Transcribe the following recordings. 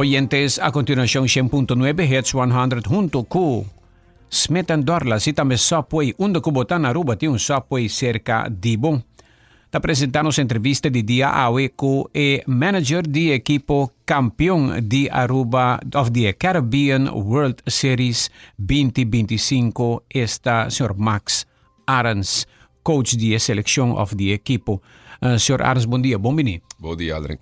Oyentes, a continuacion 100.9 Hits 100 hunto cu Smith Dorlas y tambe Subway. Unda cu bo ta na Aruba tin un Subway cerca di bo. Ta presenta nos entrevista di dia awe cu e manager di equipo campeon di Aruba of di Caribbean World Series 2025, esta señor Max Arends, coach di e seleccion of di equipo. Señor Arends, bon dia, bon bini. Bon dia, Aldrin.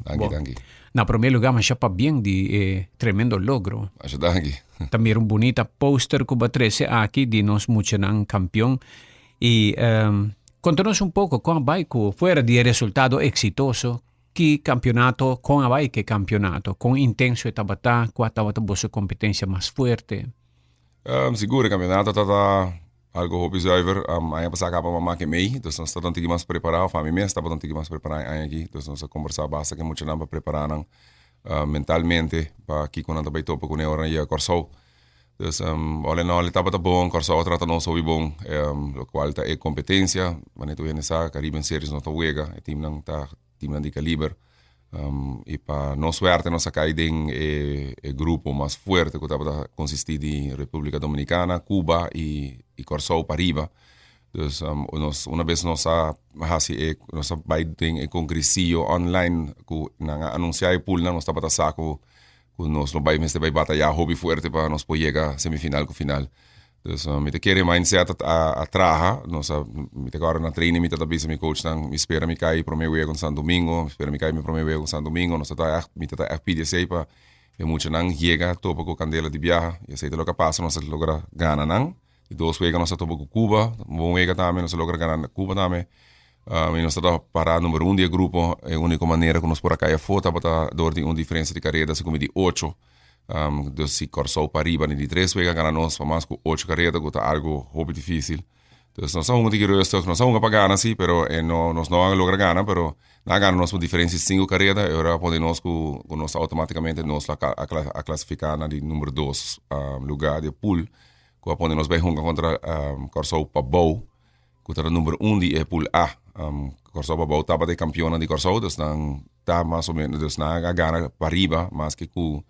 Danki, danki. Na primer lugar, masha pabien di e tremendo logro. Masha danki. Tambe un bunita poster cu bo a trece aki di nos muchanan campeon. Y contanos un poco con a bay cu fuera di e resultado exitoso, ki campeonato, con a bay cu e campeonato, con intenso e tabata, cua tabata boso competencia mas fuerte? Sigur, e campeonato tabata algo hopi zuiver. Aña pasa caba mama ke mei, dus nos tabata un tiki mas prepara, of ami mes tabata un tiki mas prepara e aña aki. Dus nos a combersa basta ke muchanan pa prepara nan mentalmente pa kiko nan ta bay topa cune ora nan yega Corsou. Dus all in all e tabata bon, Corsou a trata nos hopi bon, locual ta e competencia, manera tur hende sa Caribbean Series no ta wega, e teamnan ta teamnan di caliber. Y pa nos suerte nos a cay den e grupo mas fuerte cu tabata consisti di Republica Dominicana, Cuba y Corsou pariba. Dus nos una bes nos a haci e nos a bay den e congresillo online cu nan a anuncia e poolnan nos tabata sa cu nos lo bay mester bay bataya hopi fuerte pa nos por yega semifinal cu final. Dus mi ta kere mindset a traha, nos a, mi ta kòrda na training mi ta bisa mi coachnan, mi spera mi kai prome wega ku Santo Domingo, mi spera mi kai mi prome wega ku Santo Domingo, nos ta ta ègt, mi ta ta ègt pidi esei pa e muchanan yega topa ku kandela di biaha, i esei ta loke a pasa, nos a logra gana nan, di dos wega nos a topa ku Cuba, un bon wega tambe, nos a logra gana Cuba tambe, i nos ta ta para number un di e grupo, e uniko manera ku nos por a kai afó tabata dor di un diferensia di kareda, segun mi di ocho. Dus si Kòrsou pa riba ni di tres wega gana nos pa mas ku ocho kareda ku ta algu hopi difisil. Dus nos a hunga tiki rustig, nos a hunga pa gana si, pero e no nos no a logra gana, pero nan a gana nos ku diferensia di sinku kareda e ora a pone nos ku ku nos automaticamente nos a a klasifiká na di number dos luga di e pool ku a pone nos bai hunga kontra Kòrsou Pabou ku ta number un di e pool A. Kòrsou Pabou tabata e kampionnan di Kòrsou, dus nan ta mas o menos, dus nan a gana pariba, maske ku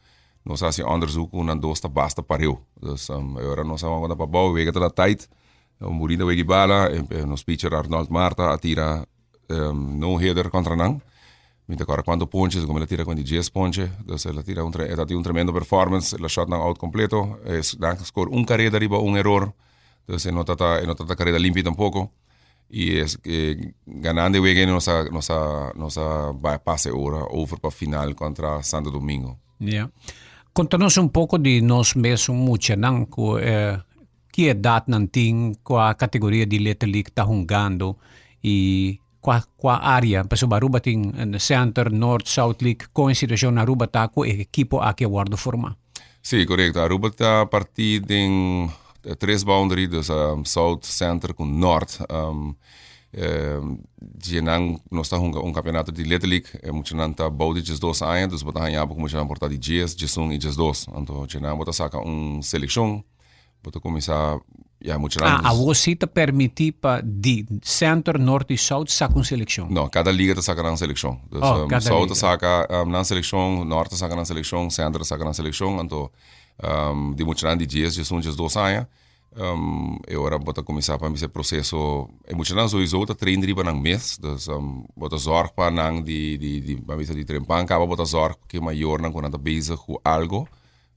nos a hasi onderzoek ku nan dos ta basta pareu. Dus e ora nos a wak Pabou, e wega ta tight, un bunita wega di bala, nos pitcher Arnold Marta a tira no hitter kontra nan. Mi ta kòrda kuantu ponche, segun mi el a tira kuantu dies ponche, dus el a tira un el a tin un tremendo performance, el a shot nan out kompleto, nan a score un kareda riba un eror. Entonces e no tata e no tata carrera limpi tampoco y es eh, ganando e wega nos a nos a nos a bai pase ora over pa final contra Santo Domingo. Ja. Contanos un poco di nos mesun muchanan cu eh, ki edad nan tin, cua categoria di Little League ta hungando y cua cua area, pasobra Aruba tin Center, North, South League, con e situacion na Aruba ta cu e ekipo aki a wordo forma? Sí, correcto. Aruba ta partí den tres boundary, dus South, Center ku North. Djenan nos ta hunga un campeonato di Little League. E muchanan ta bou di 12 aña, dus bo ta haña bo ku muchanan por ta di 10, 11 i 12. Anto djenan bo ta saka un selekshon. Bo ta kuminsá ya muchanan. Ah, awor sí ta permití pa di Center, North i South saka un selekshon? No, kada liga ta saka nan selekshon. Dus Oh, kada South ta liga. saka nan selekshon, North ta saka nan selekshon, Center ta saka nan selekshon. Anto di muchanan di 10, 11, 12 aña e ora bo ta kuminsá pa bisa e proseso. E muchanan souiso ta train riba nan mes. Dus bo ta zòrg pa nan di di di pa bisa di trempan kaba bo ta zòrg ku e mayornan ku nan ta bezig ku algo.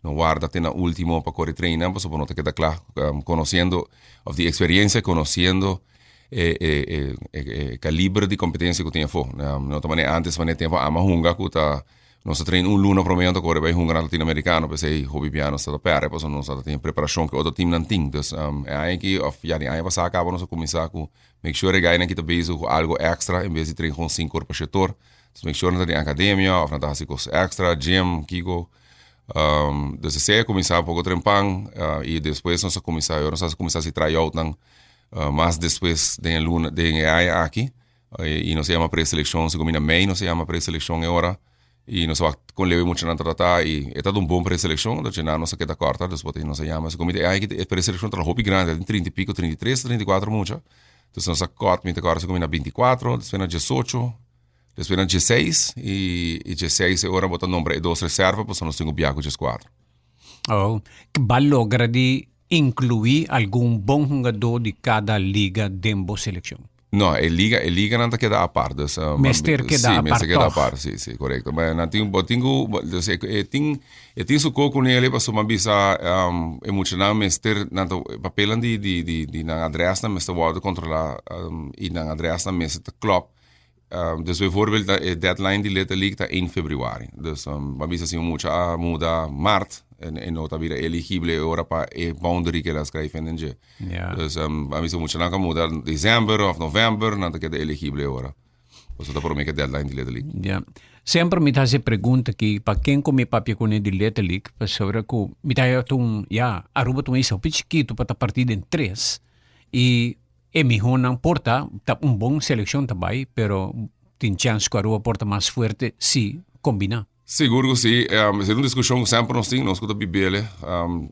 No warda te na ultimo pa kore trainnan pasobra bo no ta keda kla konosiendo of di eksperiencia konosiendo e e e e kaliber di kompetensia ku tin afó. No ta manera antes manera tempu ama hunga ku ta nos ta train un luna promé anto kore bai hunga na Latinoamericano p'esei hopi bia nos ta ta pèrdè pasobra nos no ta tin e preparashon ku e otro teamnan tin. Dus e aña aki of ya di aña pasá kaba nos a kuminsá ku make sure e gainan ki ta bezig ku algo èkstra en bes di train kon sinku or pa shetor. Dus make sure nan ta den akademia of nan ta hasi kos èkstra, gym, kiko. Dus esei a kuminsá poko trempan i despues nos a kuminsá, nos a kuminsá hasi tryoutnan mas despues den e luna, den e aña aki. I nos a yama preselekshon, segun mi na mei nos a yama preselekshon e ora. I nos a wak kon leu e muchanan ta tratá i e tabata un bon preselekshon, entonces nan nos a keda kòrta, dus bo nos a yama. Segun mi e aña aki e preselekshon tabata hopi grandi, tabatin 30 i piko, 33, 34 mucha. Entonces nos a kòrt, mi ta kòrda segun mi na 24, despues na 18. Despues na 16 y y 16 e ora bo ta nombra e dos reserva pasobra nos tin ku biaha ku 14. Oh, ba logra di inclui algun bon hungadó di cada liga den bo seleccion? No, e liga, e liganan ta keda apart. Dus, Mester keda sí, apart mester keda toch? apart, sí, sí, correcto. Maar nan tin, bo tin ku, dus e, e tin, e tin su ko kuné pasobra mi a bisa e muchanan mester, nan ta, e papelnan di, di, di, di nan adresnan mester wòrdu kontrolá i nan adresnan mester ta klòp. Dus bijvoorbeeld e deadline di Little League ta 1 februari. Dus mi a bisa si un mucha a muda mart e no ta bira eligible e ora pa e boundary ku el a skrijf in dje. Dus mi a bisa muchanan ku a muda december of november nan ta keda eligible e ora. Pasobra ta prome ku e deadline di Little League. Ya. Semper mi ta hasi e pregunta aki pa ken ku mi papia kuné di Little League pasobra ku mi ta haya un ya Aruba ta un isla hopi chikitu pa ta partí den tres i E mihonan por ta, ta un bon seleccion ta bay, pero tin chance cu Aruba por ta mas fuerte si combina. Sigur cu si. Esey ta un discusion cu semper nos tin, nos cu ta bibele.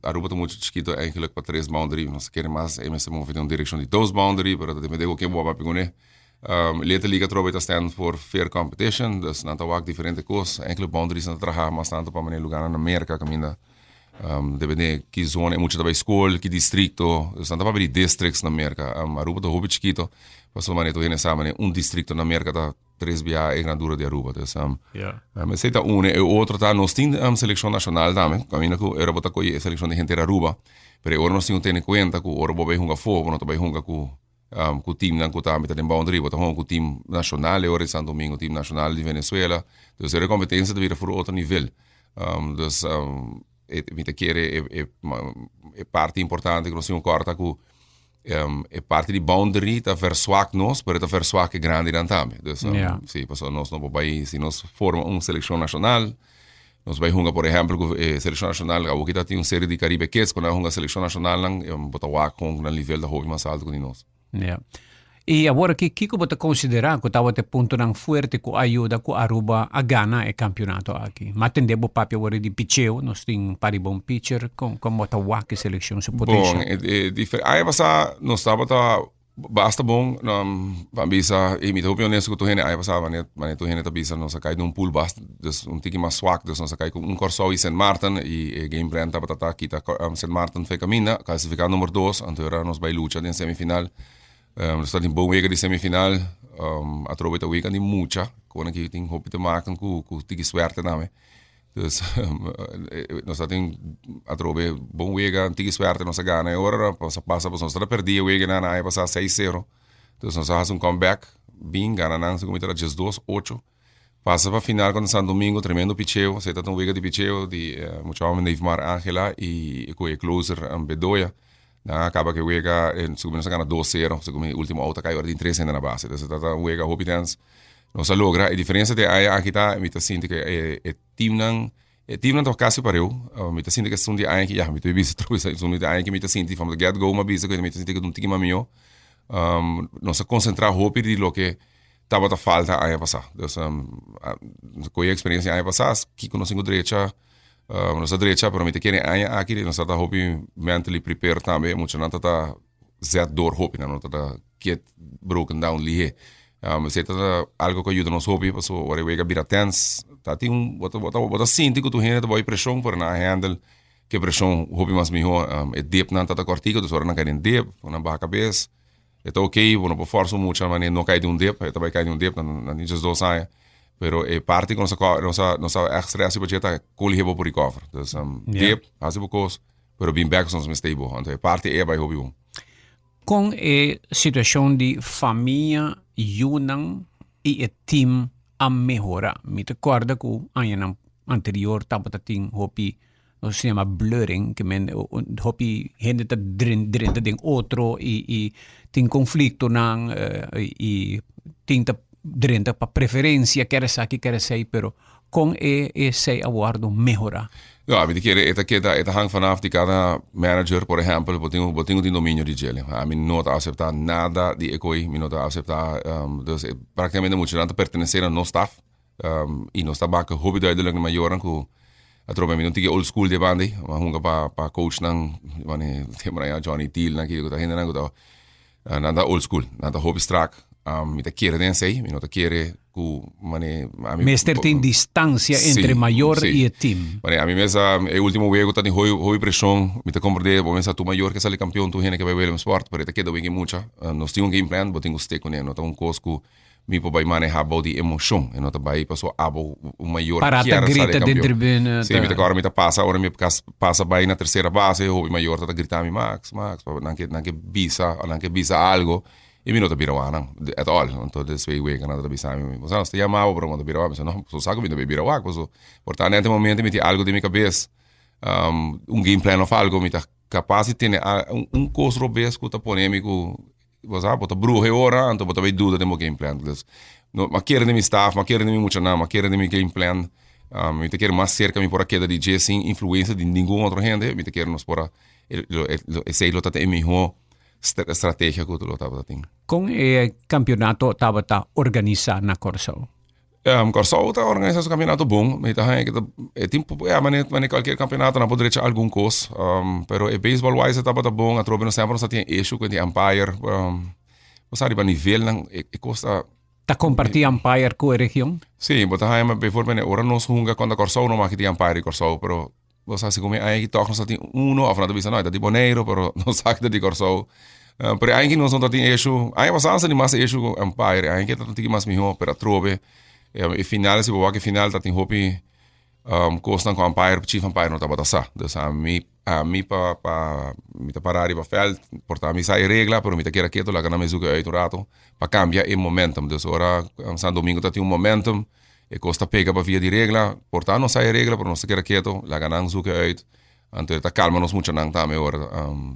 Aruba ta mucho chikito eigenlijk pa tres boundary. Nos ta kere mas e mester move den un direccion di dos boundary, pero ta depende cu ken bo a papia cune. Little League atrobe ta stand for fair competition, dus nan ta wak diferente cos. Enkele boundaries nan ta traha mas tanto pa manera lugarnan na Merca caminda. Depende ki zona e mucha ta bai skol, ki distrikto. Dus nan ta papia di districts na Merka. Aruba ta hopi chikito, pasobra manera tur hende sa manera un distrikto na Merka ta tres bia e grandura di Aruba. Dus esei ta un. E otro ta nos tin selekshon nashonal tambe, kaminda ku ora bo ta kohe e selekshon di henter Aruba, pero e ora nos tin ku tene kuenta ku ora bo bai hunga afó bo no ta bai hunga ku ku teamnan ku tambe ta den boundary, bo ta hunga ku team nashonal e ora di Santo Domingo, team nashonal di Venezuela. Dus e kompetensia ta bira for otro nivel. Dus mi ta kere e parti importante ku nos tin ku kòrda ku e parti di boundary ta verswak nos, pero e ta verswak e grandinan tambe. Dus si, pasobra nos no por bai, si nos forma un selekshon nashonal, nos bai hunga por ehèmpel ku e selekshon nashonal, awoki ta tin un serie di Caribe Kids ku nan a hunga selekshon nashonalnan, bo ta wak kon nan nivel ta hopi mas alto ku di nos. Ja. I awor aki kiko bo ta konsiderá ku tabata e puntonan fuerte ku a yuda ku Aruba a gana e kampionato aki? M'a tende bo papia awor di picheo, nos tin un par di bon pitcher, kon kon bo ta wak e selekshon su Bon, potenshal? e e difer aña pasá nos tabata basta bon, ban bisa i mi ta hopi honesto ku tur hende aña pasá manera manera tur hende ta bisa nos a kai den un pool basta dus un tiki mas swak dus nos a kai ku un Kòrsou i Sint Maarten i e game plan tabata ta kita Sint Maarten for e kaminda klasifiká number dos anto ora nos bai lucha den semifinal nos ta tin bon wega di semifinal atrobe ta wega di mucha ku aki tin hopi te maken ku ku tiki suerte tambe dus nos ta tin atrobe bon wega tiki suerte nos a gana e ora nos a pasa pasobra nos ta pèrdí e weganan aña pasá seis sero dus nos a hasi un comeback bin gana nan segun mi ta diesdos ocho. Pasa pa final kontra San Domingo, tremendo picheo. Esei ta un wega di picheo di mucha homber Neymar Angela i ku e closer Bedoya. Nan a kaba ku e wega, segun mi nos a gana dos sero, segun mi ultimo out a kai ora tin tres hende na base. Entonces ta un wega hopi tens. Nos a logra, e diferensia di e aña aki ta mi ta sinti ku e teamnan, e teamnan ta kasi pareu. Mi ta sinti ku esun di aña aki, ya mi ta bisa tur esun di aña aki mi ta sinti from the get go mi a bisa ku mi ta sinti ku ta un tiki mas mihó. Nos a konsentrá hopi di loke tabata falta aña pasá. Dus ku e eksperensia aña pasá, kiko nos tin ku drecha, nos a drecha, pero mi ta kere aña aki nos ta hopi mentally prepared tambe, muchanan ta ta zet door hopi, nan no ta ta get broken down lihe. Esei ta algo ku a yuda nos hopi, pasobra ora e wega bira tense, ta tin un, bo ta bo ta sinti ku tur hende ta bou e preshon, pero nan a handle ku e preshon hopi mas mihó. E dipnan ta ta kòrtiku, dus ora nan kai den dip, nan baha kabes. E ta ok, bo no por forsa un mucha manera no kai den un dip, e ta bai kai den un dip, nan tin djesdos aña. Pero e parti ku nos a nos a nos a ègt stress riba dje ta kon lihe bo por recover. Dus dip, hasi bo kos, pero bin bèk pasobra nos mester bo. Anto e parti ei a bai hopi bon. Kon e situashon di famia, yunan i e team a mehorá? Mi ta kòrda ku añanan anterior tabata tin hopi Nos ta yama blurring, ke men hopi hende ta drenta den otro i i tin konfliktonan i tin ta drenta pa preferensia, kere esaki, kere esei, pero kon e esei a wòrdu mehorá? No, ami ta kere e ta keda, e ta hang vanaf di kada manager, por ehèmpel, bo tin bo tin ku tin dominio di djele. Ami no ta aseptá nada di e koi, mi no ta aseptá, dus praktikamente muchanan ta pertenesé na nos staf. I nos ta baka hopi duidelijk na mayornan ku atrobe mi no tiki old school di e banda ei. Mi a hunga pa pa coachnan wani tempo nan ya Johnny Thiel nan kiko ku ta hendenan ku ta nan ta old school, nan ta hopi strak. Mi ta kere den esei, mi no ta kere ku mane ami. Mester tin distansia entre mayor i e tim. Mane ami mes e ultimo wego ta tin hopi hopi preshon, mi ta komprende bo mester tur mayor ke sali kampion tur hende ke bai Williamsport, pero e ta keda wiki mucha. Nos tin un game plan, bo tin ku stick kuné, no ta un kos ku mi por bai maneha bou di emoshon, e no ta bai paso abo un mayor Para ta kier sali grita den kampion. tribuna Si, mi ta ta. kòrda mi ta pasa ora mi kas pasa bai na tersera base, hopi mayor ta ta grita mi Max, Max, pa nan ke nan ke bisa, nan ke bisa algo. I mi no ta bira wak nan, at all. Anto despues wega nan ta bisa mi, bo sa nos ta yama bo pero bo no ta bira wak. Mi sa no, boso sa ku mi ta bira wak paso por ta nèt e momento mi tin algu den mi kabes, un game plan òf algu mi ta kapas di tene un kos robes ku ta pone mi ku bo sa bo ta bruha e ora anto bo ta bai duda den bo game plan. Dus no mi a kere den mi staf, mi a kere den mi muchanan, mi a kere den mi game plan, mi ta kere mas serka mi por a keda di dje sin influensia di ningun otro hende, mi ta kere nos por a esei lo ta e mihó strategia ku lo tabata tin. Kon e kampionato tabata organisá na Kòrsou? Kòrsou ta organisá su kampionato bon. Mi ta haña ku ta e tin ya manera manera kualkier kampionato nan por drecha algun kos. Pero e baseball wise tabata bon. Atrobe nos semper nos ta tin issue ku di umpire. Bo sa riba nivelnan e kos ta. Ta kompartí umpire ku e region? Sí, bo ta haña bijvoorbeeld ora nos hunga kontra Kòrsou no mag tin umpire di Kòrsou pero Bo sa si ku mi aña aki tòg nos ta tin uno òf nan ta bisa no e ta di Boneiru pero nos sa ku ta di Kòrsou. Pero e aña aki nos no ta tin issue. Aña pasá nos ta tin mas issue ku umpire. E aña aki ta tin mas mihó pero atrobe e final si bo wak e final ta tin hopi kosnan ku umpire chief umpire no tabata sa. Dus ami ami pa pa mi ta pará riba vèlt por ta mi sa e regla pero mi ta keda ketu laga nan mi zuka uit un rato pa kambia e momentum. Dus ora San Domingo ta tin un momentum. E kos ta pega pa via di regla, por ta nos sa e regla pero nos ta keda keto, laga nan zoek e uit, anto e ta kalma nos muchanan tambe ora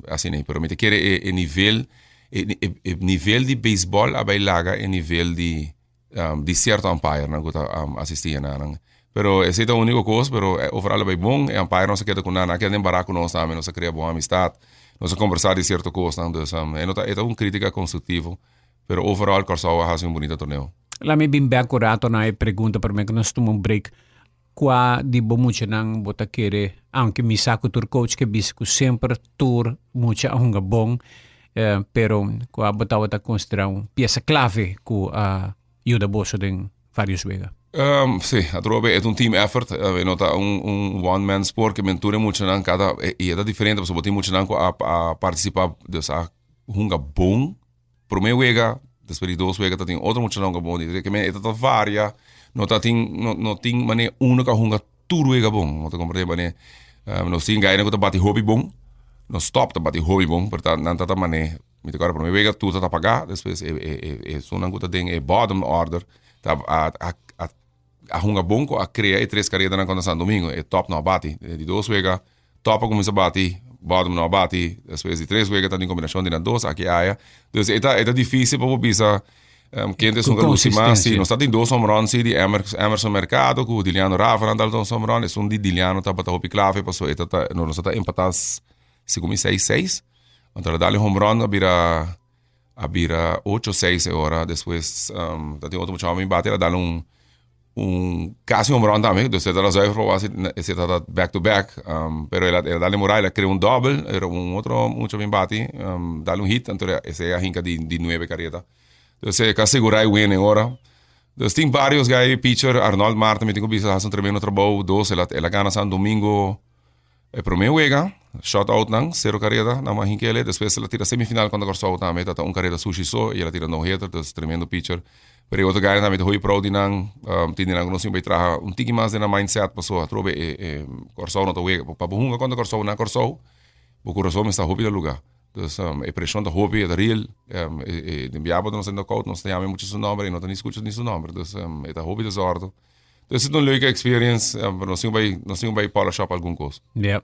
asina ei. Pero mi ta kere e e nivel e e nivel di beisbòl a bai laga e nivel di di sierto umpirenan ku ta asisti e nan. Pero esei ta uniko kos pero overal a bai bon, e umpire nos a keda ku nan, nan a keda den bara ku nos tambe, nos a krea bon amistat, nos a kombersá di sierto kosnan, dus e no ta e ta un kritika konstruktivo. Pero overall Kòrsou a hasi un bunita torneo. Laat mi bin bek un rato na e pregunta prome ku nos tuma un break. Kua di bo muchanan bo ta kere, aunke mi sa ku tur coach ke bisa ku semper tur mucha a hunga bon, pero kua bo tabata konsidera un piesa klave ku a yuda boso den varios wega? Si, atrobe e ta un team effort, e no ta un un one man sport ke men tur e muchanan kada i e ta diferente pasobra bo tin muchanan ku a a partisipa dus a hunga bon. Prome wega, despues di dos wega ta tin otro muchanan hunga bon. Di ke e ta varia, no ta tin no no tin mane uno ka hunga tur wega bon. Bo ta komprende mane nos tin gainan ku ta bati hopi bon, nos top ta bati hopi bon, pero ta nan ta ta mane mi ta kòrda prome wega tur ta ta pagá, despues e e esunnan ku ta den e bottom order ta a a a hunga bon ku a krea e tres karedanan kontra San Domingo, e top no a bati. Di dos wega Top a cuminsa bati, bottom no a bati, despues di tres wega ta tin combinacion di nan dos, aki aya. Dus e ta e ta dificil pa bo bisa ken ta esun cu a luci mas. Si, nos ta tin dos home run si di Emerson Mercado cu Diliano Rafa nan dal dos home run. Esun di Diliano tabata hopi clave paso e ta ta nos ta empata segun mi seis seis. Anto el a dal e home run a bira a bira ocho seis e ora. Despues ta tin otro muchacho mi bati el a dal un un casi home run tambe, dus e tabata zuiver pa wak si e tabata back to back, pero el a el a dal e mural, el a crea un double, pero un otro mucha bin bati, dal un hit, anto esey a hinca di di nuebe careta. Dus e ka segura e win e ora. Dus tin varios guy pitcher, Arnold Martin mi tin cu bisa a haci un tremendo trabou, dos el a el a gana San Domingo e prome wega, shut out nan, cero careta, nan a hinkele, despues el a tira semifinal contra Corsou tambe, ta ta un careta sushi so y el a tira no hitter, dus tremendo pitcher. Pero e otro gainan tambe ta hopi proud di nan, tin di nan cu nos tin bay traha un tiki mas den nan mindset pasobra atrobe e e Corsou no ta wega, pa bo hunga contra Corsou na Corsou, bo curason mester hopi na luga. Dus e presion ta hopi, e ta real, e den biaha bo ta nos den knockout, nos ta yama e mucha su nomber y no ta ni scucha ni su nomber, dus e ta hopi desordo. Dus e ta un leuke experience, pero nos tin ku bai, nos tin ku bai polish up algun kos. Ja.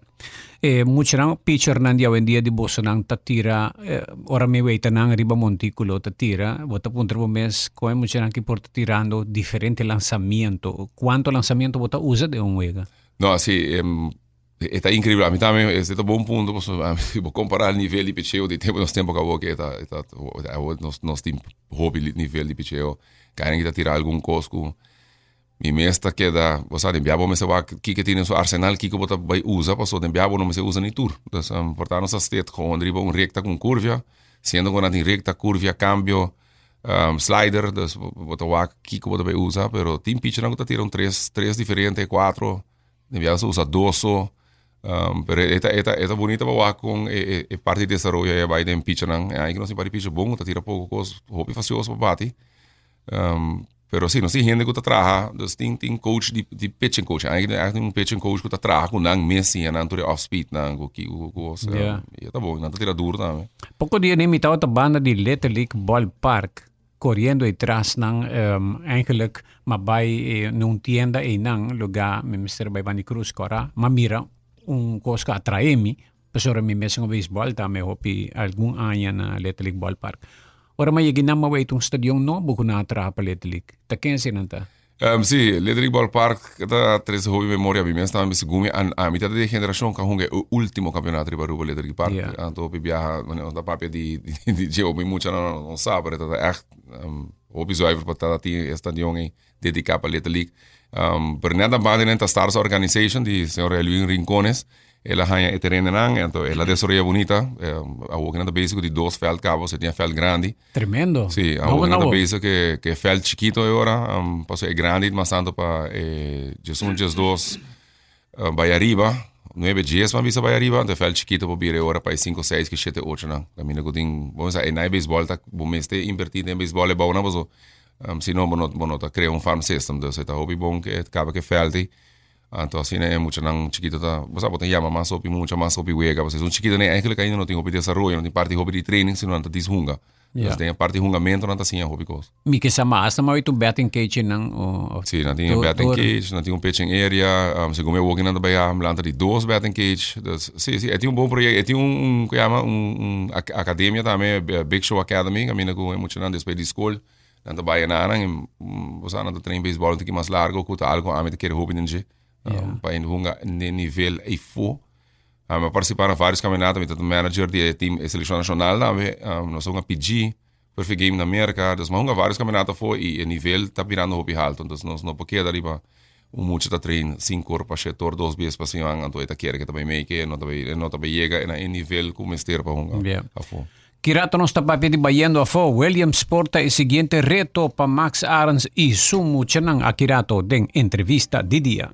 E muchanan, pitchernan di awendia di bosonan ta tira, ora mi weita nan riba montículo ta tira, bo ta puntra bo mes kon e muchanan aki por ta tirando diferente lanzamiento. Cuanto lanzamiento bo ta usa den un wega? No, si, e ta increíble. Ami tambe, ese ta bon punto, pasobra si bo compara el nivel di picheo di tempo, nos tempo ku awor ke ta, ta, awor nos, nos tin hopi nivel di picheo. Kainan ki ta tira algun kos ku Mi mes ta keda, bo sa, den bia bo mester wak kiko tin den su arsenal, kiko bo ta bai usa, pasobra den bia bo no mester usa ni tur. Dus, por ta nos a stet gewoon riba un rekta ku un kurvia, siendo ku nan tin rekta, kurvia, kambio, Slider, dus bo ta wak kiko bo ta bay usa, pero tin pitchernan ku ta tira un tres, tres diferente, cuatro, den biaha sa usa dos so. Pero e ta, e ta, e ta bunita pa wak kon e, e, e parti di desaroyo ei a bay den pitchernan. E aña nos tin par di pitcher bon ku ta tira poko kos hopi fasioso pa bati. Pero si, nos tin hende ku ta traha, dus tin, tin coach di, di pitching coach. Aña aki tin un pitching coach ku ta traha ku nan mes siña nan tur e off speed nan ku kiko ku kos. Ja. I e ta bon, nan ta tira duro tambe. Poko dia ni mi tabata banda di Little League Ballpark koriendo e tras nan eigenlijk m'a bai na un tienda einan luga mi mester bai banda di Cruz Cora m'a mira un kos ku a atrae mi pasobra mi mes un beisbòl tambe hopi algun aña na Little League Ballpark. Ora m'a yega einan m'a weta un stadion nobo ku nan a traha pa Little League. Ta ken eseinan ta? Sí, Little League Ballpark ta trese hopi memoria mi mes tambe segun mi ami ta di e generashon ku a hunga e ultimo kampeonato riba Aruba Little League Park. Anto hopi biaha nos ta papia di dje hopi mucha nan no sa pero ta ègt hopi zuiver pa ta tin e stadion ei dediká pa Little League. Pero nèt abanda den ta Stars Organization di señor Elwin Rincones El a haña e terenonan, anto el a desaroya bunita. Awor ke nan ta bezig ku di dos vèlt kaba, osea tin e vèlt grandi. Tremendo. Sí, awor ke nan ta bezig ku e vèlt chikito e ora, pasobra e grandi mas tantu pa e diesun, diesdos bai ariba, nuebe, dies mas bisa bai ariba, anto e vèlt chikito por bira e ora pa e sinku, seis ku shete, ochonan. Kaminda ku tin, bo mester sa e nai beisbòl ta, bo mester invertí den beisbòl e bounan pasobra si no bo no ta krea un farm system. Dus e ta hopi bon ku e kaba ku e vèlt ei. Anto asina e muchanan chikito ta, bo sa bo ta yama mas hopi mucha, mas hopi wega, pasobra esun chikito nan eigenlijk ainda no tin hopi desaroyo, no tin parti hopi di training, sino nan ta dis hunga. Dus den e parti hungamentu nan ta siña hopi kos. Mi ke sa mas, nan mawit un batting cage nan o. Si, nan tin un batting cage, nan tin un pitching area, segun mi awoki nan ta bai lanta di dos batting cage. Dus si, si, e tin un bon proyecto, e tin un, un, ku yama, un, un academia tambe, Big Show Academy, kaminda ku e muchanan despues di skol Nan ta bai enanan i bo sa nan ta train baseball un tiki mas largo ku ta algo ami ta kere hopi den dje. Pa hende hunga den nivel eifo. Ami a partisipá na varios kampionato, mi ta manager di e team e selekshon nashonal tambe. Nos a hunga PG, Perfect Game na Merka. Dus mi a hunga varios kampionato afó i e nivel ta birando hopi haltu. Entonces nos no por keda riba un mucha ta train sinku or pa shete or dos bes pa siman anto e ta kere ke ta bai make e no ta bai e no ta bai yega na e nivel ku mester pa hunga afó. Ki rato nos ta papia di bayendo afó, Williamsport ta e siguiente reto pa Max Arends i su muchanan aki rato den entrevista di dia.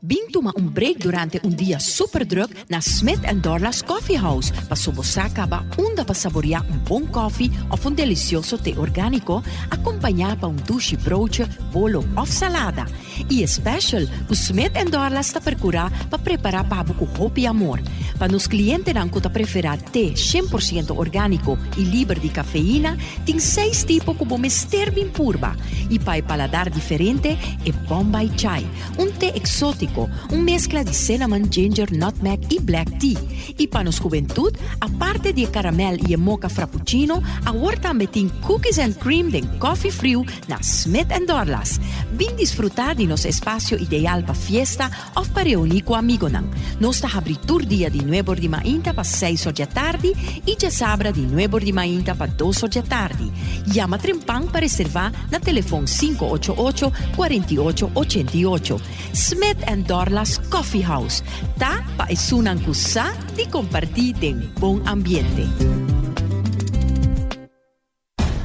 Bin tuma un break durante un dia super druk na Smith and Dorlas Coffee House paso bo sa caba unda pa saborea un bon koffie of un delicioso te organico acompaña pa un dushi broodje, bolo of salada. Y e special cu Smith and Dorlas ta percura pa prepara pa bo cu hopi amor. Pa nos clientenan cu ta prefera te 100% organico y liber di cafeína, tin seis tipo cu bo mester bin purba. Y pa e paladar diferente, e Bombay Chai. Un te exótico, un mezcla di cinnamon, ginger, nutmeg y black tea. Y pa nos hubentud, aparte di e caramel y e mocha frappuccino, awor tambe tin cookies and cream den coffee friu na Smith and Dorlas. Bin disfruta di nos espacio ideal pa fiesta of pa reuni cu amigonan. Nos ta habri tur dia di nuebor di mainta pa seis or djatardi y djasabra di nuebor di mainta pa dos or djatardi. Yama trempan pa reserva na telefon 588 48 88. Smith and Dorlas Coffee House ta pa esunnan ku sa di kompartí den bon ambiente.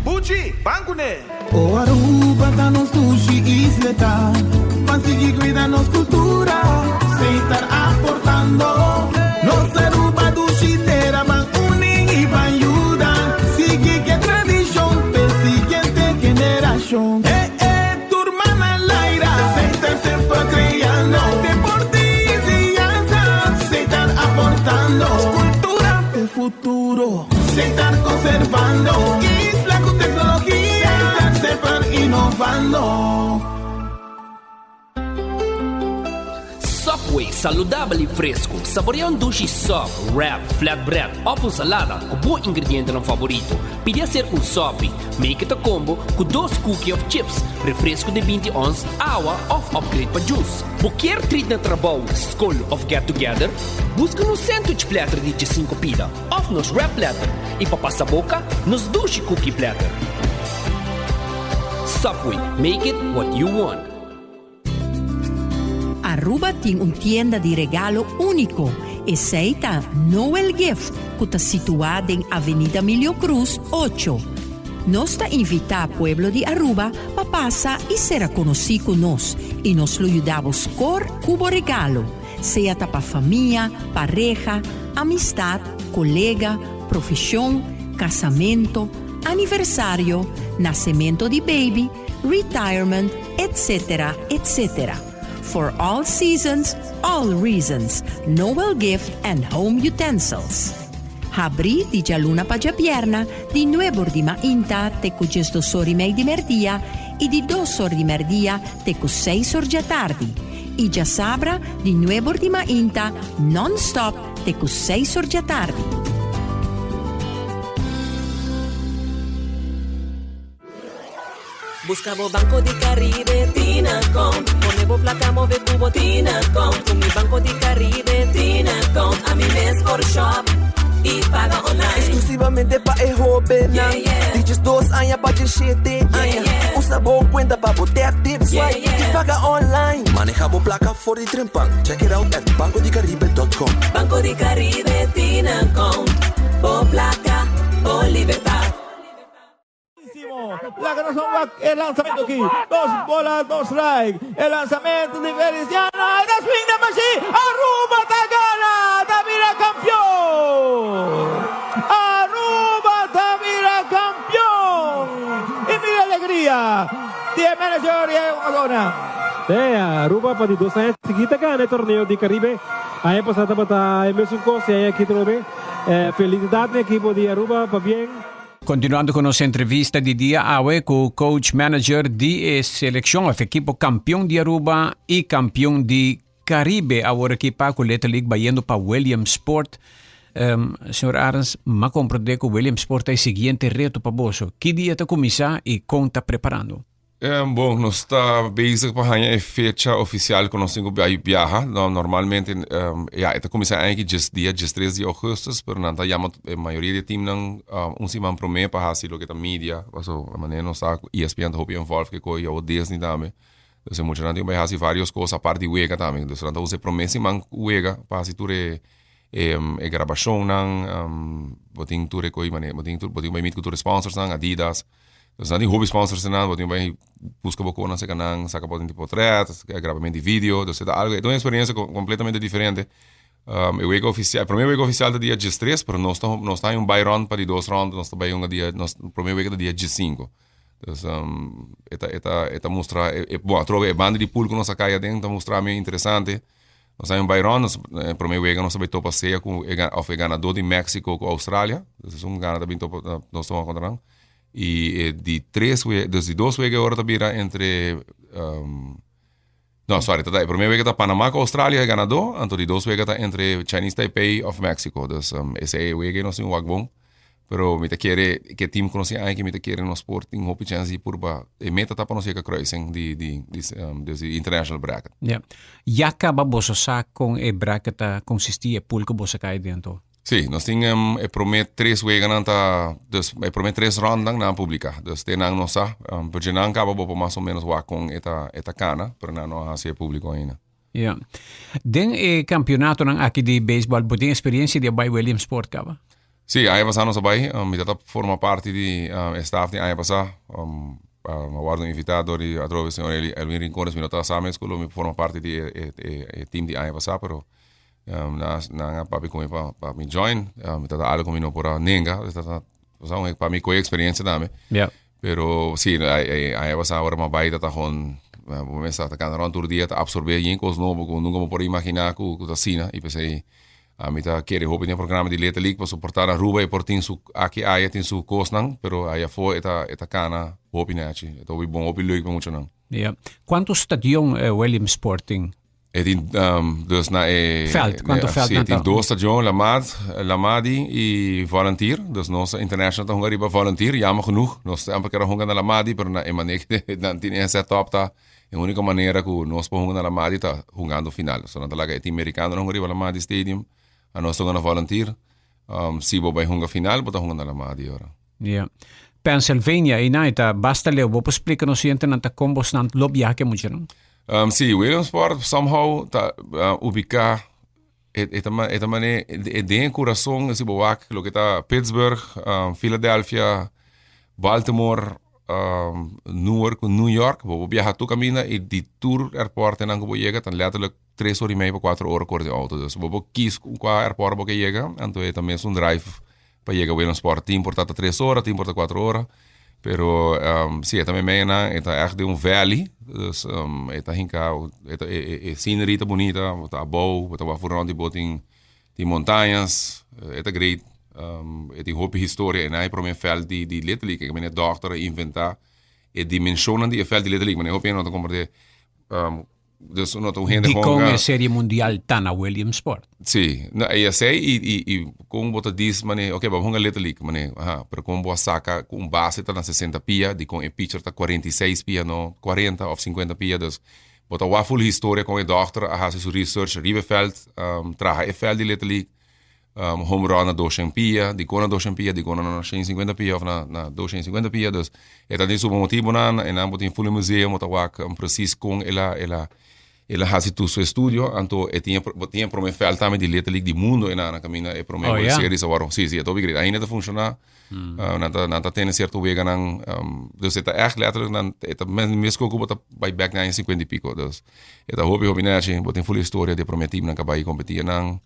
Buchi, ban kuné! O Aruba ta nos dushi isleta, ban sigui cuida nos cultura, Seitar aportando. Nos Aruba dushi tera, ban uni y ban yuda, sigui ke tradicion p'e siguiente generacion. Eh eh, tur man al aire, Seitar semper creando, deporte y enseñanza, Seitar aportando, cultura p'e futuro. Seitar conservando isla cu tecnologia, Seitar semper innovando. Subway, saludabel y fresco. Saborea un dushi sub, wrap, flatbread of un salada cu bo ingredientenan favorito. Pidi hacer un sopi. Make it a combo cu dos cookie of chips, refresco di 20 ons, awa of upgrade pa juice. Bo kier treat na trabou, scol of get together? Busca nos sandwich platter di 15 pida of nos wrap platter y pa pasa boca, nos dushi cookie platter. Subway, make it what you want. Aruba tin un tienda di regalo úniko, esei ta Noel Gift ku ta situá den Avenida Milio Cruz ocho. Nos ta invitá pueblo di Aruba pa pasa i sera konosí ku nos i nos lo yuda bo skor ku bo regalo, sea ta pa famia, pareha, amistat, kolega, profeshon, kasamento, aniversario, nasemento di baby, retirement, etc. Etc. For all seasons, all reasons, Noel Gift and Home Utensils. Habrí di djaluna pa djabièrna di nuebor di mainta te ku djesdos or i mei di mèrdia i di dos or di mèrdia te ku seis or djatardi i djasabra di nuebor di mainta nònstòp te ku seis or djatardi. Busca bo Banco di Caribe Tinacom Pone bo placa move cu bo Tinacom Cu mi Banco di Caribe Tinacom Ami mes por shop y paga online. Exclusivamente pa e hobennan di diesdos aña pa diesshete aña. Usa bo cuenta pa bo tap, tip, swipe y paga online. Maneha bo placa for di trempan. Check it out at bancodicaribe.com. Banco di Caribe Tinacom Bo placa, bo libertad. Laga nos ban wak e lansamento aki. Dos bola, dos strike. E lansamento di Feliciano. E ta swing den mashi. Aruba ta gana! Ta bira kampion! Aruba ta bira kampion! I mira alegria di e manager i e hugadornan. Te Aruba pa di dos aña sigui ta gana e torneo di Caribe. Aña pasa tabata e mesun cos y aña aki trobe. Felicidad na ekipo di Aruba pabien. Continuando cu nos entrevista di dia awe cu coach manager di e seleccion of ekipo campeon di Aruba y campeon di Caribe awor aki pa cu Little League bayendo pa Williamsport. Um, señor Arends, m'a comprende cu Williamsport ta e siguiente reto pa boso. Ki dia ta cuminsa y con ta preparando? Bon, nos ta bezig pa haña e fecha ofisial ku nos tin ku bai biaha. Normalmente, ya, e ta kuminsá aña aki djes dia diestres di ougùstùs, pero nan ta yama e mayoria di e timnan un siman promé pa hasi loke ta media. Pasobra manera nos sa ku ESPN ta hopi involved ku e kos i awor Disney tambe. Entonces e muchanan tin ku bai hasi varios kos apart di wega tambe. Entonces nan ta usa e promé siman ku wega pa hasi tur e e grabashonnan, bo tin tur e kos manera bo tin tur bo tin ku bai meet ku tur e sponsorsnan, Adidas. Nos nan tin hopi sponsors nan, bo tin bai buska bo konan seka nan, saka bo tin potret, grabamento di video, dus e ta algo, e ta un experiencia completamente diferente. E wega oficial, e prome wega oficial ta dia diestres, pero nos ta nos ta haña un bai rond pa di dos rond, nos ta bai hunga dia, nos prome wega ta dia diesinco. Dus e ta e ta e ta mustra, bon atrobe e banda di pool ku nos a kai aden ta mustra mi interesante. Nos haña un bai rond, nos e prome wega nos ta bai topa sea ku e of e ganador di Mexico ku Australia, dus esun gana ta bin topa nos ta hunga kontra nan. Y e di tres wega, dus di dos wega ora ta bira entre no sorry, ta e prome wega ta Panama ku Australia e ganador, anto di dos wega ta entre Chinese Taipei of Mexico. Dus esei e wega nos tin wak bon, pero mi ta kere ke team ku nos tin aki mi ta kere nos por tin hopi chance di purba e meta ta pa nos yega kruising di di di international bracket. Ya. Ya kaba boso sa kon e bracket ta konsisti, e pool ku boso kai dentro? Sí, nos tin e promé tres weganan ta, dus e promé tres rondnan nan a publiká. Dus te nan no sa, pero dje nan kaba bo por mas o ménos wak kon e ta e ta kana, pero nan no a hasi e públiko ainda. Ya. Den e kampionatonan aki di beisbòl bo tin eksperiensia di a bai Williamsport kaba? Sí, aña pasá nos a bai. Mi ta ta forma parti di e staf di aña pasá. Mi a wòrdu invitá dor di atrobe señor Elwin Rincones. Mi no ta sa mes ku lo mi forma parti di e e team di aña pasá, pero Nan a papia ku mi pa pa mi join. Mi ta algo ku mi no por a nenga. Pa mi koe experiencia tambe. Pero si, aña pasá ora mi a bai ta gewoon bo mester ta kanda rond tur dia ta absorbe yen kos nobo ku nunka bo por a imaginá ku ta asina. I p'esei ami ta kere hopi den e programa di Little League pasobra por ta na Aruba e por tin su aki aya tin su kosnan pero aya afó e ta e ta kana hopi nechi. E ta hopi bon hopi leuk pa muchanan. Ya. Kuantu stadion Williamsport tin? E tin dus na e Veld, cuanto veld si, nan tin ta? dos stadion, Lamad, Lamadi y Volunteer. Dus nos international ta hunga riba Volunteer, jammer genoeg. Nos semper kere hunga na Lamadi, pero na e manera que nan tin e setup ta e unico manera cu nos por hunga na Lamadi ta hungando final. So nan ta laga e team Americano hunga riba Lamadi Stadium, anos ta hunga na Volunteer. Si bo bay hunga final, bo ta hunga na Lamadi ora. Ja. Pennsylvania, einan e ta basta leu. Bo por splica nos oyente nan ta con bosnan lo biaha ke muchanan? Um, si, Williamsport somehow ta uh, ubica e, e, ta, e ta mane e den corazon si bo wak loke ta Pittsburgh, um, Philadelphia, Baltimore, um, Newark, New York, bo viaja tu camina y di tur airport nan ku bo yega tan letterlijk 3 ora y media pa 4 ora kore den auto. Dus bo bo kies kua airport bo ke yega, anto e ta mes un drive pa yega Williamsport. Tin por ta ta 3 ora, tin por ta 4 ora. Pero um, si, e ta meimei nan, e ta echt den un valley. Dus um, e ta hinka, e, ta, e, e, e scenery ta bonita, bo ta abou, bo ta wak rond di bo tin, tin montañas, e ta great. Um, e tin hopi historia, e nan e prome veld di, di Little League, e meneer dokter a inventa e dimensionnan di e veld di Little League, meneer hopi hende no ta comprende. Um, Dus no ta un hende Dikon honga. e serie mundial ta na Williamsport? Sí, no, e esei i, i, i kon bo ta dis mane, ok, bo hunga Little League, mane, aha, pero kon bo a saka ku un base ta na 60 pia, dikon e pitcher ta 46 pia, no 40 of 50 pia, dus bo ta wak full historia kon e dòkter a hasi su research riba e vèlt, um, traha e vèlt di Little League, um, home run na 200 pia, dikon na 200 pia, dikon no na 150 pia of na, na 250 pia, dus e ta tin su motibonan, en nan bo tin full museum, bo ta wak um, precies kon el a, el a, el a hasi tur su estudio, anto e tin e, bo tin e prome veld tambe di Little League di mundo en nan kaminda e prome Oh, World ja. Series a wòrdu, si, si, e ta hopi great, ainda ta funshoná, uh, nan ta, nan ta tene sierto weganan, um, dus e ta ègt letterlijk, nan, e ta mes, mes ku bo ta bai bèk na aña 50 y pico, dus e ta hopi, hopi nechi, bo tin full historia di e prome teamnan ku a bai kompetí nan.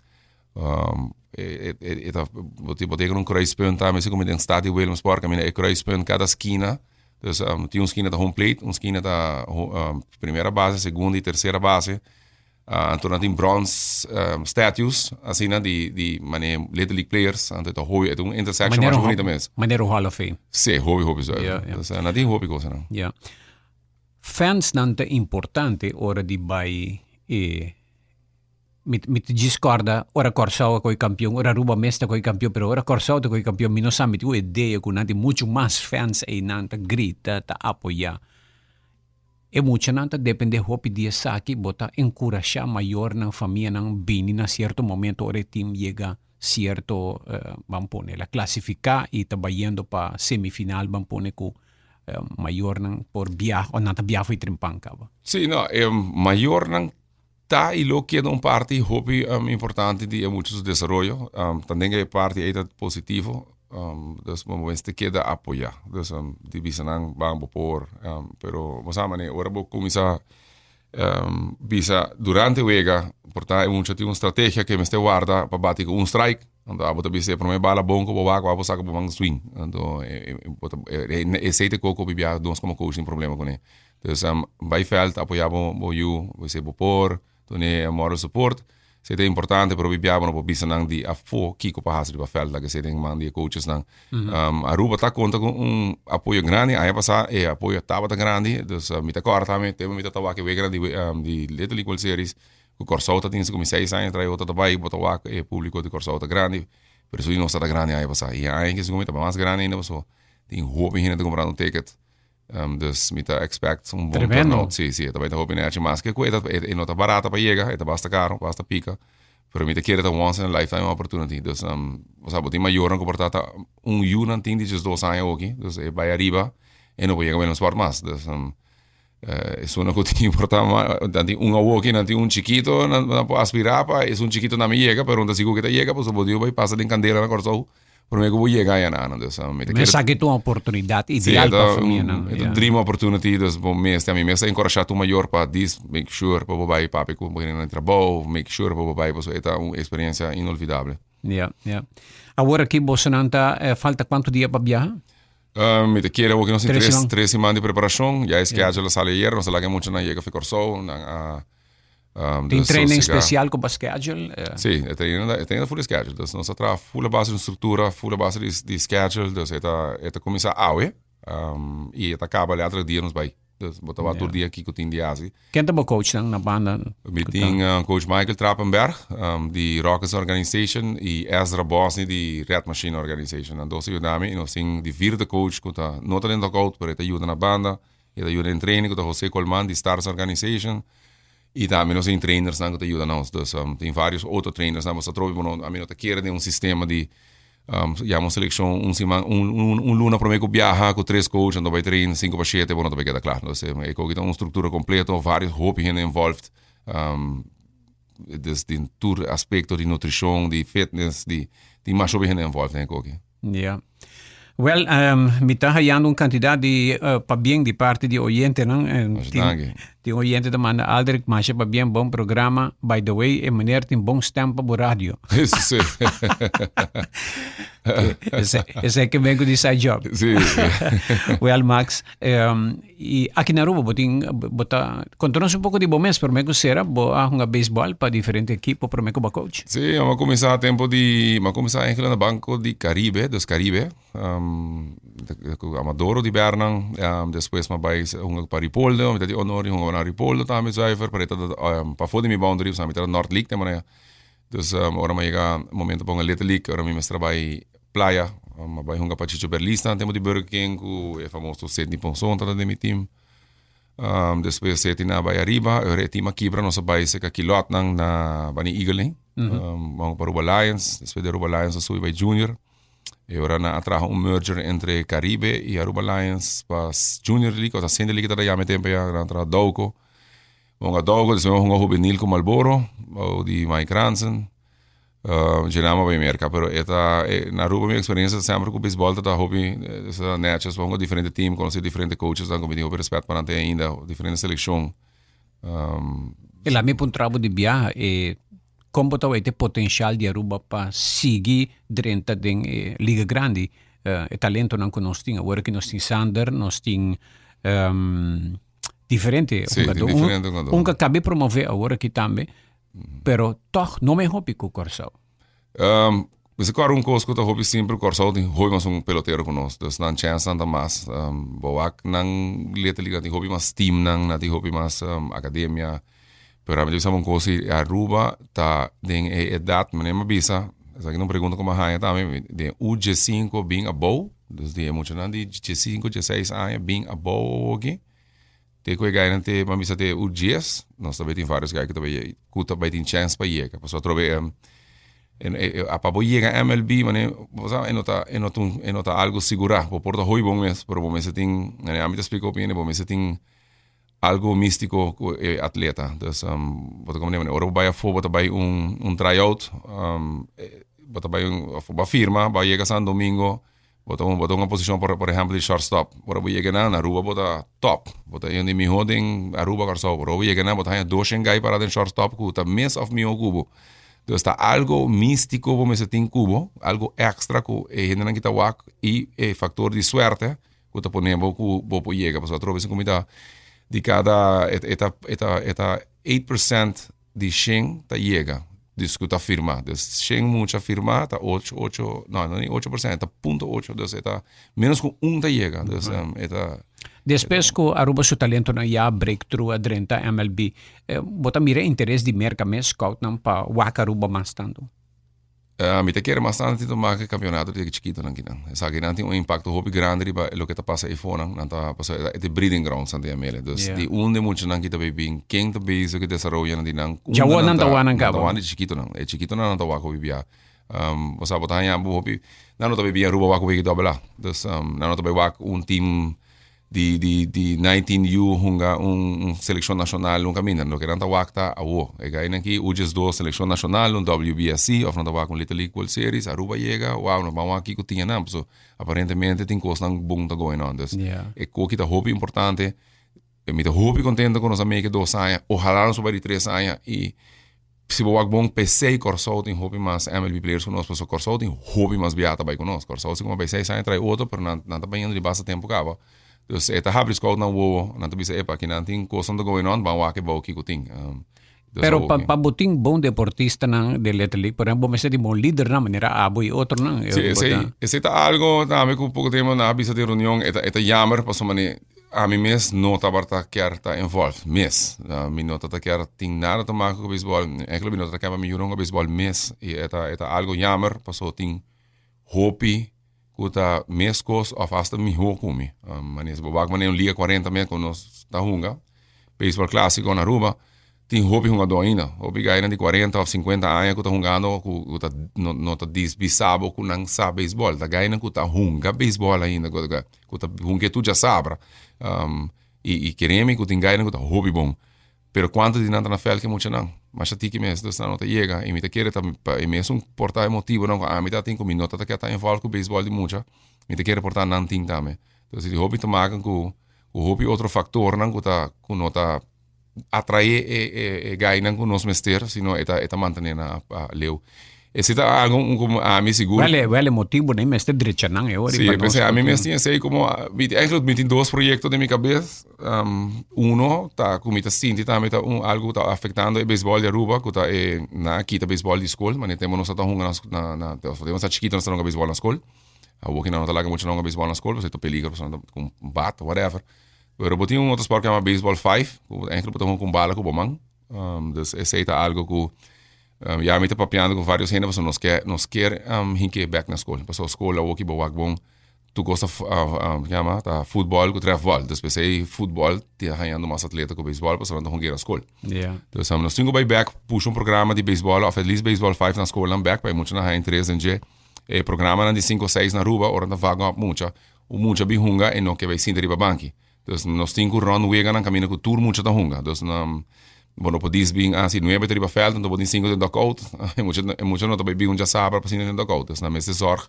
Um, e, e, e ta, bo tin, bo tin un kruispunt tambe, así como den stad di Willemsburg, caminda e kruispunt cada skina. Dus um, tin un skina ta home plate, un skina ta um, primera base, segunda y tercera base. Uh, anto nan tin bronze um, statues, asina di, di mane Little League players. Anto ta hopi, e ta un intersection Manera masha un, bonita mes. manera un Hall of Fame. Sí, hopi, hopi zuiver. Ja, ja. Dus uh, nan tin hopi kosanan. Ja. Fans nan ta importante ora di bai e Mi mi ta djis kòrda ora Kòrsou a kohe kampion, ora Aruba mes ta kohe kampion, pero ora Kòrsou ta kohe kampion mi no sa, mi tin un idea ku nan tin muchu mas fans einan ta grita, ta apoyá. E muchanan ta dependé hopi di esaki, bo ta enkurashá mayornan, famianan bini na sierto momento ora e tim yega sierto, ban pone el a klasifiká i ta bayendo pa semifinal, ban pone ku mayornan por biaha o nan ta biaha for di Trimpan kaba. Sí, no, e mayornan Ta y lo keda un parti hopi importante di e mucha su desaroyo. Ta den e parti ey ta positivo, dus bo mester keda apoya. Dus di bisa nan ban bo por, pero bo sa mane ora bo cuminsa bisa durante wega por ta e mucha tin un strategia ke mester warda pa bati cu un strike, anto abo ta bisa e prome bala bon cu bo wak bo saca bo man swing. Anto esey ta e coco bibia nos como coach tin problema cune. Dus bai veld apoya bo bo yu, bo se bo por, dune moral support. Esei ta importante, pero bibia bo no por bisa nan di afó kiko pa hasi riba veld, laga esei den man di e coachesnan. Aruba ta konta ku un apoyo grandi, aña pasá e apoyo tabata grandi, dus mi ta kòrda tambe tempu mi ta wak e weganan di di Little League World Series ku Kòrsou ta tin komo seis aña atrás otro ta bai, bo ta wak e públiko di Kòrsou ta grandi, pero esun di nos tabata grandi aña pasá i e aña aki segun mi ta mas grandi ainda pasobra tin hopi hende ta kumprando ticket. Dus mi ta expect un bon Tremendo. turnout. Sí, sí, e ta bai ta hopi nechi. Maske ku e ta, e, e no ta barata pa yega, e ta basta karo, basta pika. Pero mi ta kere ta once in a lifetime opportunity. Dus, um, o sea, bo tin mayornan ku por ta ta un yu nan tin di 12 aña oki. Dus e bai ariba e no por yega Willemspoort mas. Dus, um, eh, esunnan ku tin por ta ma, nan tin un awoki, nan tin un chikito, nan, nan por aspirá pa esun chikito nan mi yega, pero no ta sigur ku e ta yega, pasobra bo diu bai pasa den kandela na Kòrsou. Prome ku bo yega aya nan, dus mi ta Men kere esaki ta un oportunidat Sí, ideal e pa ta famianan, un, e ta ja. dream opportunity, dus bo mester, ami mester enkorashá tur mayor pa dis make sure pa bo bai papia ku bo hendenan di trabou, make sure pa bo bai pasobra e ta un eksperensia inolvidable. Ja, ja. Awor aki bosonan ta, falta kuantu dia pa biaha? Mi ta kere awor ku nos tin Tres tres, siman. tres siman di preparashon, ya e schedule a sali ayer, nos a laga e muchanan yega fi Kòrsou, nan a Um, Tin dus training sosega. special cu pa schedule? Eh. Sí, e training e training full schedule. Dus nos a traha full a base di structura, full a base di, di schedule. Dus e ta, e ta cuminsa awe, um, y e ta caba letterlijk dia nos bay. Dus bo ta wak tur dia kico tin di haci. Ken ta bo coachnan na banda? Mi tin uh, coach Michael Trappenberg um, di Rockets Organization y Ezra Bosny di Red Machine Organization. Nan dos a yuda mi y nos tin di vierde coach cu ta no ta den dugout, pero e ta yuda na banda. E ta yuda den training cu ta Jose Colman di Stars Organization. Y tambe nos tin trainersnan cu ta yuda nos. Dus um, tin varios otro trainersnan. Nos ta trobe, bueno, ami no ta kere den un sistema di... Um, yama un seleccion un siman, un, un, un luna prome cu biaha cu tres coach, anto bay train 5 pa 7, bo no ta bay keda kla. Dus e koki ta un structura completo, varios hopi hende involved. Um, dus di tur aspecto di nutricion, di fitness, di, di mas hopi hende involved den e koki. Ja. Wel, um, mi ta hayando un cantidad di uh, pabien di parti di oyentenan. En Masha tin, danki. tin oyente ta manda Aldrich, masha pabien, bon programa. By the way, e meneer tin bon stem pa bo radio. Sí. Ese, ese ke ben ku di side job. Sí. Wel, Max, um, i aki na Aruba bo tin, bo ta, konta nos un poko di bo mes, prome ku sera, bo a hunga baseball pa diferente ekipo prome ku bo coach. Sí, mi a kuminsá tempo di, mi a kuminsá eigenlijk na Banco di Caribe, dus Caribe, um, ku Amadoro di Bernan, um, despues mi a bai hunga pa Ripoldo, mi ta di honor di hunga na Ripoldo tambe zuiver, pero e ta um, pafó di mi boundary, pasobra mi ta na North League te manera. Dus um, ora mi a yega momento pa hunga Little League, ora mi mester a bai Playa, um, a bai hunga pa Chicho Berlista, tempo di Burger King, ku e famoso Sidney Ponson tabata den mi team. Um, despues Sidney a bai ariba, ora e team a kibra, nos a bai seka Kilotnan na Bani Eagle, mm -hmm. um, hunga pa Aruba Lions, despues di Aruba Lions a subi bai Junior. E ora nan a traha un merger entre Caribe y Aruba Lions pa Junior League, o sea Senior League tabata yama e tempo ya, nan a traha Dauco. Hunga Dauco, despues hunga Juvenil cu Marlboro, bou di Mike Ransen. Uh, dje nan a bai Merca, pero e ta, e, na Aruba mi experiencia semper cu baseball ta ta hopi, ta netjes, hunga diferente team, conoce diferente coaches, dan cu mi tin hopi respet pa nan te ainda, diferente seleccion. Um, E la mi puntra bo di biaha, e con bo ta weten e potencial di Aruba pa sigui drenta den e Liga Grandi, uh, e talentonan cu nos tin. Awor aki nos tin Sander, nos tin um, diferente Sí, tin hungadó. diferente hungadó. Un, un que cabe promove awor aki tambe, pero toch no me hopi cu Curaçao. Um, Mester kòrda un kos ku ta hopi simpel, Kòrsou tin hopi mas un pelotero ku nos, dus nan chènsnan ta mas. Um, bo wak nan Little League nan tin hopi mas teamnan, nan tin hopi mas um, akademia. Pero ami ta bisa bo un kos si Aruba ta den e edat, manera mi a bisa, esaki ta un pregunta ku mi a haña tambe, den U diesinko bin abou, dus di e muchanan di diesinko, dieseis aña bin abou awoki, Te ku e gainan te, ban bisa te u dies, nos ta bai tin varios gai ku ta bai ku ta bai tin chèns pa yega. Pasobra atrobe e pa bo yega MLB mane bo sa e no ta e no ta un e no ta algu sigurá. Bo por ta hopi bon mes, pero bo mester tin, mane ami ta splika hopi hende, bo mester tin algu místiko ku e atleta. Dus bo ta komprende mane ora bo bai afó bo ta bai un un try out, bo ta bai un bo a firma bo a yega San Domingo. Bo ta bo ta un posishon por por ehèmpel di shortstop. Ora bo yega nan na Aruba bo ta top. Bo ta un di mihó den Aruba Kòrsou. Ora bo yega nan bo ta haña dos shen gai pará den shortstop ku ta mes òf mihó ku bo. Dus ta algo místiko bo mester tin ku bo, algo èkstra ku e hendenan ki ta wak i e faktor di suerte ku ta pone bo ku bo por yega. Pasobra atrobe si ku mi ta di kada e ta e ta e ta eight percent di shen ta yega, dus ku ta firma. Dus shen mucha firma ta ocho, ocho, no, no ni 8%, ta punto ocho, dus e ta menos ku un ta yega. Dus e ta. Despues ku Aruba su talentonan ya breakthrough a drenta MLB, bo ta mira interes di Merka mes scoutnan pa wak Aruba mas tantu? Mi ta kere mas tantu tin tuma ke kampionato di e chikitonan kinan. Esakinan tin un impakto hopi grandi riba loke ta pasa eifonan. Nan ta pasobra e ta breeding ground Santa Yamele. Dus di unda e muchanan ki ta bay bin, ken ta bezig ku desaroyonan di nan, Dja unda wou nan nan ta ta, wak nan nan ta kaba. wak di chikitonan. E chikitonan nan ta wak hopi bia. Bo sa bo ta haña bo hopi, nan no ta bay bin Aruba wak wega doble A. Dus nan no ta bay wak un team di di di 19 U hunga un un seleccion nacional un caminda loke nan ta wak ta awo e gainan aki U diesdos seleccion nacional un WBSC of nan ta wak un Little League World Series Aruba yega wow nos ban wak kiko tin anan paso aparentemente tin cosnan bon ta going on dus e koki ta hopi importante mi ta hopi contento cu nos a make dos aña ohala nos por bai di tres aña y Si bo wak bon pesey Kòrsou tin hopi mas MLB players ku nos pasobra Kòrsou tin hopi mas biaha ta bai ku nos. Kòrsou si kuma bai seis aña trae otro pero nan nan ta bayendo di basta tempu kaba. Dus e ta habri scout nan wowo, nan ta bisa epa aki nan tin kosnan ta going on ban wak e bou kiko tin. Dus Pero pa awoki. pa bo tin bon deportistanan den Little League por ehempel bo mester tin bon lidernan manera abo y otronan. Si Bo esey ta. esey ta algo tambe ku poko tempu nan a bisa den reunion e ta e ta jammer pasobra mane Ami mes no tabata kier ta involved, mes. Mi no tabata kier tin nada te maken ku beisbòl. Eigenlijk mi no tabata kier pa mi yu hunga beisbòl mes. I e ta e ta algo jammer pasobra tin hopi ku ta meskos òf asta mihó ku mi. Manera si bo wak manera un liga kuarenta mes ku nos ta hunga, beisbòl klasiko na Aruba. Tin hopi hungadó ainda, hopi gainan di 40 of 50 aña ku ta hungando ku ku ta no no ta dis bisa bo ku nan sa beisbòl. Ta gainan ku ta hunga beisbòl ainda ku ku ta hunga tur djasabra. I i kere mi ku tin gainan ku ta hopi bon. Pero kuantu di nan ta na vèlt ke muchanan? Masha tiki mes, dus nan no ta yega. I mi ta kere ta pa e mesun por ta e motibonan ku ami ta tin ku mi no ta ta ke ta involved ku beisbòl di mucha, mi ta kere por ta nan tin tambe. Entonces tin hopi ta maken ku ku hopi otro faktornan ku ta ku no ta atrae e e e gainan ku nos mester, sino e ta e ta mantene nan leu. Esei ta algo un komo ami sigur. Wel e wel e motibo nan mester drecha nan e ora Sí, pa nos p'esei ami por mes tin esei komo mi tin eigenlijk mi tin dos proyekto den mi kabes. Uno ta ku mi ta sinti tambe ta un algo ku ta afektando e beisbòl di Aruba ku ta e nan a kita beisbòl di skol, manera tempu nos ta hunga na na na tempu nos ta chikito nos ta hunga beisbòl na skol. Awor ki nan no ta laga mucha nan hunga beisbòl na skol pasobra ta peligro pasobra nan ta ku un bat whatever. Pero bo tin un otro sport ku yama baseball five, ku eigenlijk bo ta hunga ku un bala ku bo man. Dus esei ta algo ku ya mi ta papiando ku varios hende pasobra nos ke nos kier hink'é bèk na skol. Pasobra skol awor ki bo wak bon tur kos ta ku yama ta futbòl ku trèfbòl. Dus p'esei futbòl ta hañando mas atleta ku beisbòl pasobra nan ta hunga na skol. Dus nos tin ku bai bèk pusha un programa di beisbòl òf at least baseball five na skolnan bèk pa e muchanan haña interes den dje. E programanan di sinku o seis na Aruba ora nan ta vaga òp mucha. Un mucha bin hunga e no ke bai sinta riba banki. Dus nos tin ku rond weganan kaminda ku tur mucha ta hunga. Dus bo no por dis bin a si nuebe ta riba veld anto bo tin sinku den dugout. E mucha e mucha no ta bai bin un djasabra pa sinta den dugout. Dus nan mester zorg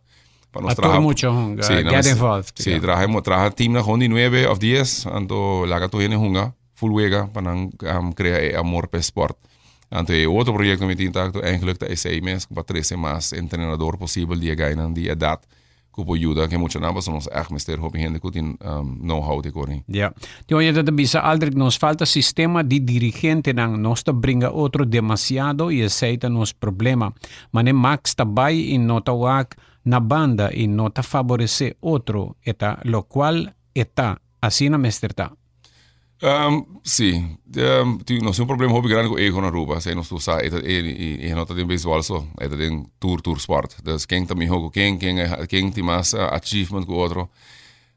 pa nos Pa tur traha mucha hunga, Sí, nan get mester involved, Sí, ja. traha traha teamnan gewoon di nuebe of dies anto laga tur hende hunga full wega pa nan krea e amor pa e sport. Anto e otro proyekto mi tin ta eigenlijk ta esei mes ku pa trese mas entrenador posibel di e gainan di edat Ku por yuda ke muchanan pasobra nos ègt mester hopi hende ku tin know how te kore. Ya. Tin oye ta ta bisa Aldrich nos falta sistema di dirigentenan nos ta bringa otro demasiado y esey ta nos problema. Mane Max ta bay y no ta wak na banda y no ta faborece otro e ta locual e ta asina mester ta. Um, sí. Um, tin, nos tin un problema hopi grandi ku ego na Aruba. Esei nos tur sa. E ta, e, e, e no ta den baseball so. E ta den tur, tur sport. Dus ken ta mihó ku ken, ken, ken tin mas uh, achievement ku otro.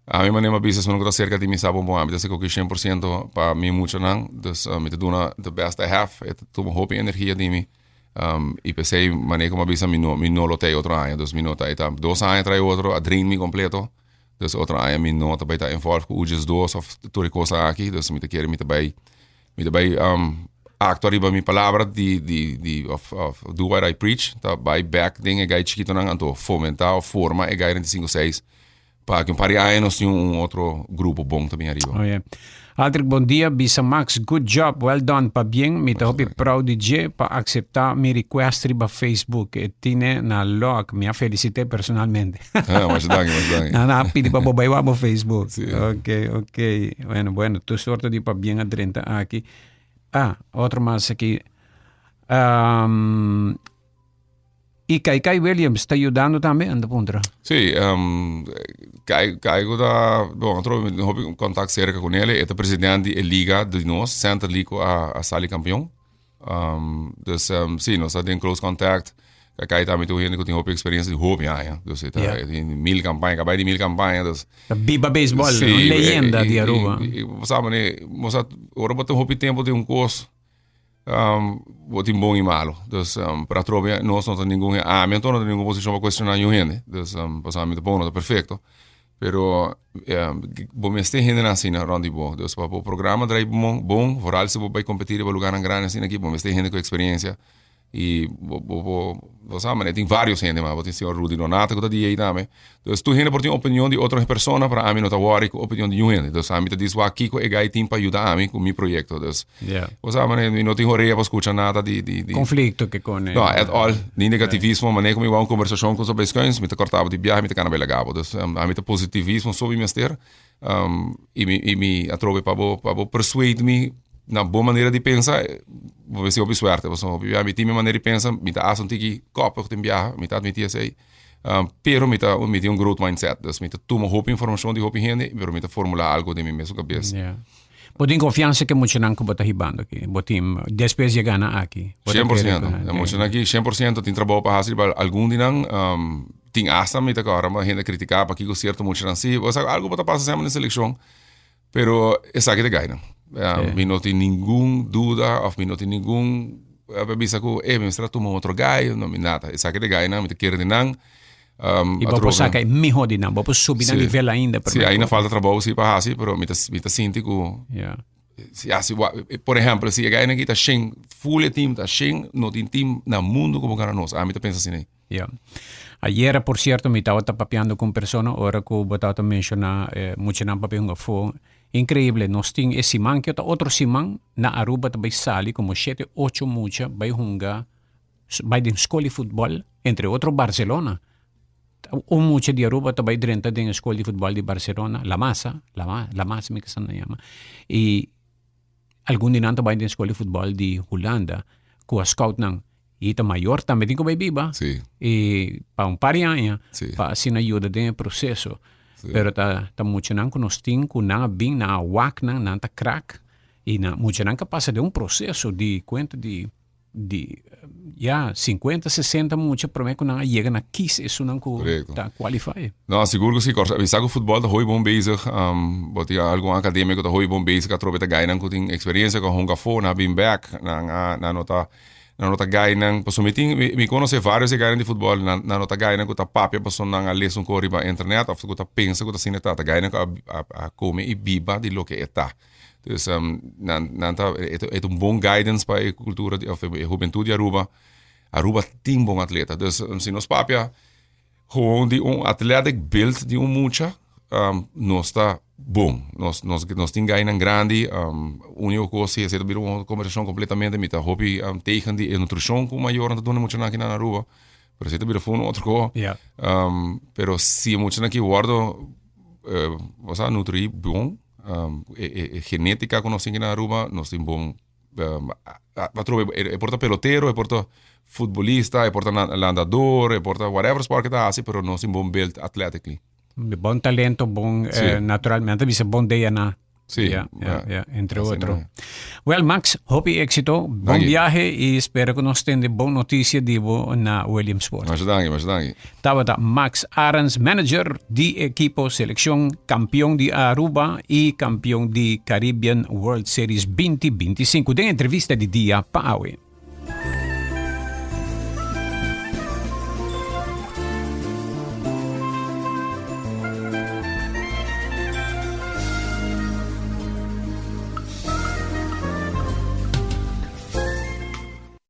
A mi manera bisa esun ku ta cerca di mi sa bon bon. Mi ta seko ki 100% pa mi muchanan. Dus uh, mi ta duna the best I have. E ta tuma hopi energia di mi. Um, y p'esei manera ku mi a bisa mi no, mi no lo ta e otro aña. Dus mi no ta, e ta dos aña trae otro, a drain mi completo. Dus otro aña mi no ta bai ta involved ku UGS dos of tur e kosnan aki. Dus mi ta kere mi ta bai mi ta bai um, actua riba mi palabra di di di of of do what I preach. Ta bai back den e gai chikitonan anto fomenta of forma e gai 25 seis pa ki un par di aña nos tin un otro grupo bon ta bin ariba. Oh yeah. Aldrich bon dia, bisa Max good job, well done, pabien, mi ta hopi proud di dje pa acepta mi request riba Facebook, e tine na log, mi a felicite personalmente. Ah, masha danki, masha danki. Nan a pidi pa bo bai wak bo Facebook. Sí. Ok, ok. Bueno, bueno, tur sorto di pabien a drenta aki. Ah, otro mas aki. Um, Y Kai Kai Williams ta yudando tambe? Anda puntra. Sí, um, Kai, Kai ku ta, bon, otro hopi contact cerca con él. E ta presidente di e liga di nos, Center League ku a, a sali campeón. Um, dus um, sí, nos ta den close contact. Kai Kai tambe tu hende ku tin hopi experiencia di hopi aña. Dus e ta, Ja. e tin mil campaña, kabay di mil campaña. Dus, Biba baseball, sí, un leyenda e, di e, Aruba. E, e, bo sa mane, bo sa, ora bo tin hopi tempo den un kos, Um, bo tin bon y malo. Dus, um, pero atrobe nos no ta ningun, ami anto no ta ningun posicion pa cuestiona niun hende. Dus, um, pasobra ami ta bon, no ta perfecto. Pero, um, bo mester hendenan asina rond di bo. Dus pa bo programa draai bon, bon, vooral si bo bai competi riba lugarnan grandi asina aki, bo mester hende cu experiencia. Y bo, bo, bo, bo sa manera, tin varios hende mas. Bo tin señor Rudy Donato cu ta DJ tambe. Dus tur hende por tin opinion di otro persona, pero ami no ta worry cu opinion di niun hende. Dus ami ta dis wak kico e guy tin pa yuda ami cu mi proyecto. Dus, Yeah. bo sa manera, mi no tin horea pa scucha nada di, di, di Conflicto ke con No, at all. Ni negativismo. Manera cu mi wou un conversacion cu so bij schuins, mi ta corta bo di biaha, mi ta cana bij laga bo. Dus, um, ami ta positivismo so mi mester. Um, y mi, y mi atrobe pa bo, pa bo persuade mi na bo manera di pensa, bo mester hopi suerte. Pasobra hopi biaha mi tin mi manera di pensa, mi ta hasta un tiki koppig tin biaha, mi ta admiti esei. Um, pero mi ta, mi tin un growth mindset. Dus mi ta tuma hopi informacion di hopi hende, pero mi ta formula algo den mi mesun cabes. Yeah. Bo tin confiansa ke muchanan ku bo ta hibando aki? Bo tin despues di e gana aki? Bo ta kere 100%. ku nan? E muchanan aki 100% tin trabou pa hasi riba algun di nan. Um, tin hasta mi ta kòrda ma hende kritika pakiko sierto muchanan si. Osea algo bo ta pasa semper den selekshon, pero esaki ta gainan. Mi no tin ningun duda of mi no tin ningun pa bisa ku eh mi mester a tuma otro guy, no mi nada. Esaki ta e guynan, mi ta kere di nan. I bo por saka e miho di nan, bo por subi nan nivel ainda. Si, ainda falta trabou si pa hasi, pero mi ta mi ta sinti ku si hasi por ehempel si e guynan aki ta shen, full e team ta shen, no tin team na mundu ku por gana nos. Ami ta pensa asina. Ya. Ayera, por cierto, mi tabata papiando cu un persona ora cu bo tabata menciona eh, muchanan papia hunga fo. Increíble, nos tin e siman que ta otro siman na Aruba ta bay sali como shete, ocho mucha bay hunga, bay den school di futbol, entre otro Barcelona. Un mucha di Aruba ta bay drenta den e school di futbol di Barcelona, La Masa, La, La Masa mi que nan yama. Y algun di nan ta bay den school di futbol di Hulanda cu a scout nan. I ta mayor tambe tin ku bai biba. Sí. I pa un par di aña. Sí. Pa asina yuda den e proseso. Sí. Pero ta ta muchanan ku nos tin ku nan a bin, nan a wak nan, nan ta krak. I nan muchanan ka pasa den un proseso di kuenta di di ya sinkuenta, sesenta mucha promé ku nan a yega na kis esunnan ku Korekto. ta kualify. No, sigur ku si. Kòrsou a bisa ku futbòl ta hopi bon bezig. Bo tin algun akademia ku ta hopi bon bezig atrobe ta gainan ku tin eksperensia ku a hunga afó, nan a bin bèk, nan a nan no ta Nan no ta gainan, pasobra mi tin, mi konosé vários e gainan di futbòl, nan nan no ta gainan ku ta papia pasobra nan a lesa un kos riba internet òf ku ta pensa ku ta asina e ta. Ta gainan ku a a a kome i biba di loke e ta. Dus nan nan ta e ta e ta un bon guidance pa e kultura di òf e hubentut di Aruba. Aruba tin bon atleta. Dus si nos papia Gewoon di un athletic build di un mucha, nos ta bon. Nos, nos, nos tin gainan grandi. Único cos si esei ta bira un conversacion completamente, mi ta hopi tegen di e nutricion cu mayornan ta duna e muchanan aki na Aruba. Pero esei ta bira fun otro co. Pero si e muchanan aki wordo, bo sa, nutri bon, e, e, e genetica cu nos tin aki na Aruba, nos tin bon. Atrobe e por ta pelotero, e por ta futbolista, e por ta landador, e por ta whatever sport ke ta hasi, pero nos tin bon build athletically. Bon talento, bon eh, naturalmente bisa bon DNA. Sí. Ja, ja, ja, entre otro. Well, Max, hopi éxito, bon Danki. viaje y espero que nos tende bon noticia di bo na Williamsport. Masha danki, masha danki. Tabata Max Arends, manager di ekipo seleccion campeon di Aruba y campeon di Caribbean World Series 2025 den entrevista di dia pa awe.